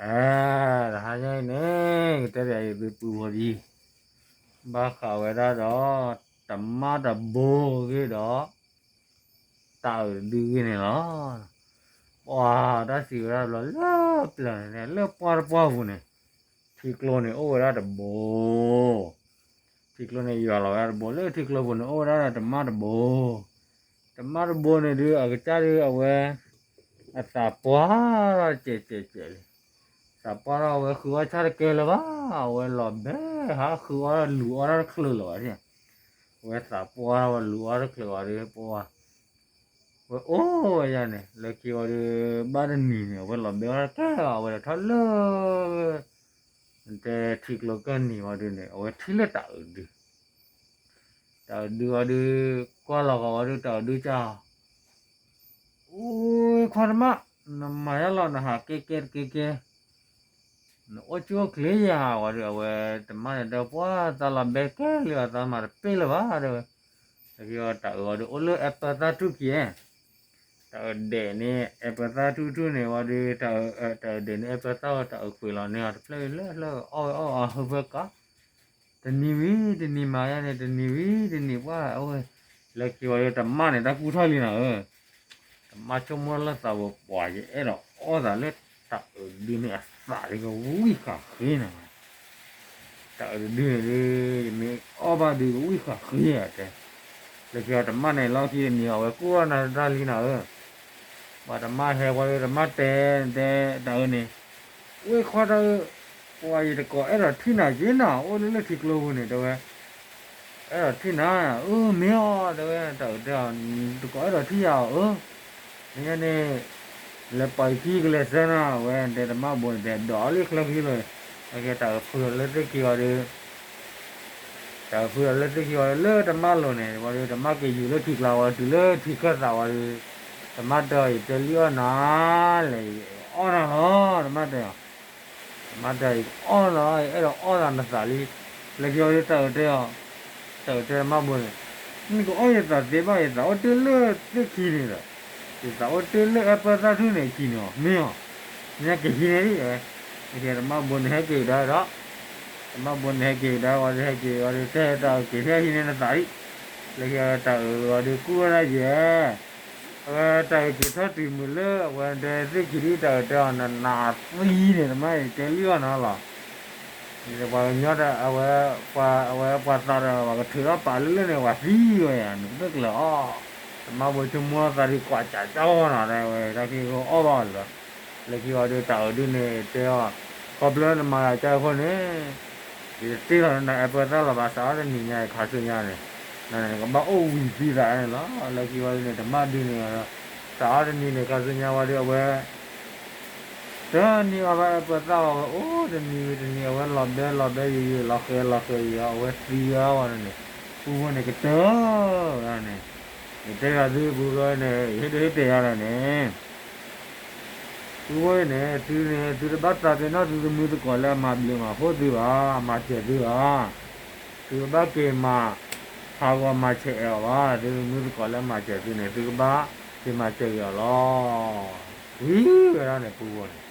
အဲ တဟါညါအံၤန့ၣ် ကတဲဘၣ်ယသုပုၢ်ဖိဒံ ဘၣ်ဃးဝဲဒၣ်ဒီး တမၣ်တဘိအဂ့ၢ်ဒီး တၢ်အုးတဒုအဂ့ၢ်န့ၣ်လီၤ. ပှၤတၢ်စံးဝဲဒၣ်တဘျီလၢပျၢၤန့ၣ် လၢပှၢ်တပှၢ်ပူၤန့ၣ် ထံကျိန့ၣ်အိၣ်ဝဲဒၣ်တဘိ ထံကျိန့ၣ်ယွၤလီၤဝဲဒၣ်တဘိ လၢထံကျိပူၤန့ၣ်အိၣ်ဝဲဒၣ်တမၣ်တဘိ တမၣ်တဘိန့ၣ်ဒုး အကစၢ်ဒုးအဝဲ အသးပှၢ်ထီၣ်ကဲးကဲးကဲးလံ, သးပှၢ်ထီၣ်ဝဲဃုအီၣ်ဆၣ်တကဲလၢၤဘၣ်, အဝဲလီၤဘဲဟးဃုအီၣ်လူၤအီၣ်တၢ်တချုးလၢၤဘၣ်, အဝဲသးပှၢ်ထီၣ်ဝဲလူၤအီၣ်တချုးဘၣ်ဒီး ပှၤ ဝဲအိၣ်ဝဲယၤန့ၣ် လၢခံဝံၤဒီး ဘၣ်တနံၤန့ၣ် အဝဲလီၤဘဲအီၣ်တၢ်တကဲလၢၤဘၣ်, အဝဲလဲၤထီၣ်လၢ တဲထံကျိကၢၢ်နံၤဝံၤဒုးန့ၣ် အဝဲထံၣ်လၢတၢ်အုးဒု တၢ်အုးဒုဝံၤဒီး ကွၢ်လီၤဃီၤဝံၤဒီး တၢ်အုးဒုကၢ် အိ ခွါတမၣ်, နမၤယါလီၤနဟးကဲကဲတကဲကဲ, နအိၣ်ဆူၣ်အိၣ်ချ့ယၤဝံၤဒီး အဝဲတမၣ်န့ၣ်တဲ ပှၢ်သးလီၤဘဲကဲလံ အသးမၤတပ့ၢ်လၢၤဘၣ် တဲဝဲ, လၢခံဝံၤတၢ်အုးဝံၤဒီး အိၣ်လၢ apple သၣ်ထူၣ်ခံ, တၢ်အုးဒဲးန့ၣ် apple သၣ်ထူၣ်ထူၣ်န့ၣ်ဝံၤဒီး တၢ်အုးဒဲးန့ၣ် apple သၣ်ဝံၤ တၢ်အုးကွံာ်လီၤန့ၣ် အတဖျၢၣ်လၢလၢအီၣ်ဝဲအီၣ်အဟၢဖၢကး တနံၤဝံၤတနံၤမၤယါန့ၣ် တနံၤဝံၤတနံၤပှၢ်အိၣ်ဝဲ, လၢခံဝံၤဒီးတမၣ်န့ၣ် တၢ်ကူၣ်ထီၣ်လံနၤဧၢ, တမၣ်ဆိကမိၣ်လၢသးဝဲ ပှၤ ယအဲၣ်ဒိးအီၣ်သးလၢတၢ်အုးဒုန့ၣ်အသးဒုးကဝံၣ်ဃာ်ဃ့နၤ, တၢ်အုးဒုန့ၣ်ဒုး ယမ့ၢ်အီၣ်ဘၣ်ဒုးကဝံၣ်ဃာ်ဃ့ဧါတဲ, လၢခံဝံၤတမၣ်န့ၣ် လီၢ်ခံတနံၤ အဝဲကူၣ်အီၣ်နၤတၢ်လံနၤဧၢ ပှၤတမၣ်ဟဲဝံၤဒီး တမၣ်တဲ တဲတၢ်အုးန့ၣ်, ဝ့ၢ်ခွါတၢ်အုး, ပှၤယတကိးအဲၣ်ဒိးထံၣ်နၤက့နၤ အိၣ်လၢလၢထံကျိပူၤန့ၣ် တဲဝဲ, အဲၣ်ဒိးထံၣ်နၤ, အၢ မ့ၢ်အီၤ တဲဝဲ, တၢ်အုးတဲအီၤ တကိးအဲၣ်ဒိးထံၣ်ယၤအီၤဧၢ, မ့ၢ်ညါန့ၣ် လဲၤပာ်ယခံကလဲၤဆၢနၤ အဝဲတဲတမၣ်ဘိန့ၣ် တဲဒိးအီၤလၢချၢခံလီၤ, အကဲတၢ်အုးဖုလီၤလၢသ့ၣ်ခံဝံၤဒီး တၢ်အုးဖုလီၤလၢသ့ၣ်ခံဝံၤဒီး လၢတမၣ်လိၤန့ၣ် ဝံၤဒီး တမၣ်က့ၤယူၤလၢထံကျါဝံၤ တုၤလၢထံခၢၣ်သးဝံၤဒီး တမၣ်တဲအီၤ ယတဲလံအီၣ်နၤ, လဲၤအီၣ်နၤလီၤ တမၣ်တဲအီၤ, တမၣ်တဲအီၤ ယကအီၣ်လီၤ ယအဲၣ်ဒိးအီၣ်သးနသးလံ, လၢခံဝံၤဒီးတၢ်အုးတဲအီၤ, တၢ်အုးတဲတမၣ်ဘိန့ၣ်, နကအီၣ်ယသးသ့ဘၣ် ယသးအိၣ်တ့ၢ်လၢသ့ၣ်ခံန့ၣ်ဒီး, ယသးအိၣ်တ့ၢ်လၢ apple သၣ်ထူၣ်န့ၣ်အခံန့ၣ်အီၤ မ့ၢ်အီၤ, မ့ၢ်ကဟံးန့ၢ်ဒ်အဝဲ, တမၣ်ဘိန့ၣ်ဟဲက့ၤကဒါဒီး တမၣ်ဘိန့ၣ်ဟဲက့ၤကဒါဝံၤဒီး ဟဲက့ၤဝံၤဒီး တဲတၢ်အုးက့ၤ ဟဲဟံးန့ၢ်နသးလံ, လၢခံဝံၤတၢ်အုးဝံၤဒီး ကူၣ်ဝဲဒၣ်ယဲၢ်, အဝဲတၢ်အုးက့ၤထီၣ်တုၤမုာ်လၢ အဝဲတဲသ့ၣ်ခံဒ် တၢ်အုးတဲအီၤ နနးသံန့ၣ် တမၣ်အံၤတဲလံအီၣ်နၤလီၤ, ပှၤကညီ အဝဲ အဝဲပှၤသးဒီး ပှၤကထုးထီၣ်ပာ်လၢလၢန့ၣ် ပှၤသံဝဲယၤ နကတၢၢ်ကျၢၤအီၣ်, တမၣ်ဘိဆိကမိၣ်သးဒ်ကွၢ်စးကၠီနီၤ တဲဝဲ တၢ်ခံကအီၣ်ဘၣ်အီၤလၢၤ, လၢခံဝံၤဒီး တၢ်အုးဒုန့ၣ်တဲအီၤ, ခီဖျိနမၤယၤကၢအဃိန့ၣ် ယတ့ၢ်လီၤန apple သၣ်လီၤဘၣ် စးထီၣ်တနံၤညါအံၤ ခါဆူညါန့ၣ်, နကဘၣ်အိၣ်ဝံၤသံသးန့ၣ်လီၤ, လၢခံဝံၤဒုန့ၣ် တမၣ်ဒုန့ၣ် စးထီၣ်တနံၤန့ၣ် ခါဆူညါဝံၤဒီး အဝဲ တနံၤအီၤဘၣ် apple သၣ်ဝံၤ အဝဲအိၣ်တနံၤဝံၤတနံၤ အဝဲလီၤဘဲလီၤဘဲယံာ်ယံာ် လီၤဃဲၤလီၤဃဲၤယံာ် အဝဲသံဝဲအီၤန့ၣ်, ပုၢ်ဖိန့ၣ်ကတၢၢ်ဝဲန့ၣ်, ယတဲဂၤသုပုၢ်ဖိန့ၣ် ယဟ့ၣ်ဒိဟ့ၣ်တဲာ်ယၤလီၤန့ၣ် ပုၢ်ဖိန့ၣ် သုန့ၣ် သုတဘၣ်သးပ့ၤနီၣ်သုသမုၢ်သကိးလၢအမၤဘျုးမၤဖှိၣ်သုဘၣ်, မၤစၢၤသုဘၣ်, သုကဘၣ်က့ၤမၤ ဟးဂီၤမၤဆဲးအဲၣ်အီၤဘၣ်, သုသမုၢ်သကိးလၢမၤစၢၤသုန့ၣ် သုကဘၣ်က့ၤမၤစၢၤက့ၤအီၤလီၤ, ဝံၤဝဲဒၣ်န့ၣ် ပုၢ်ဖိန့ၣ်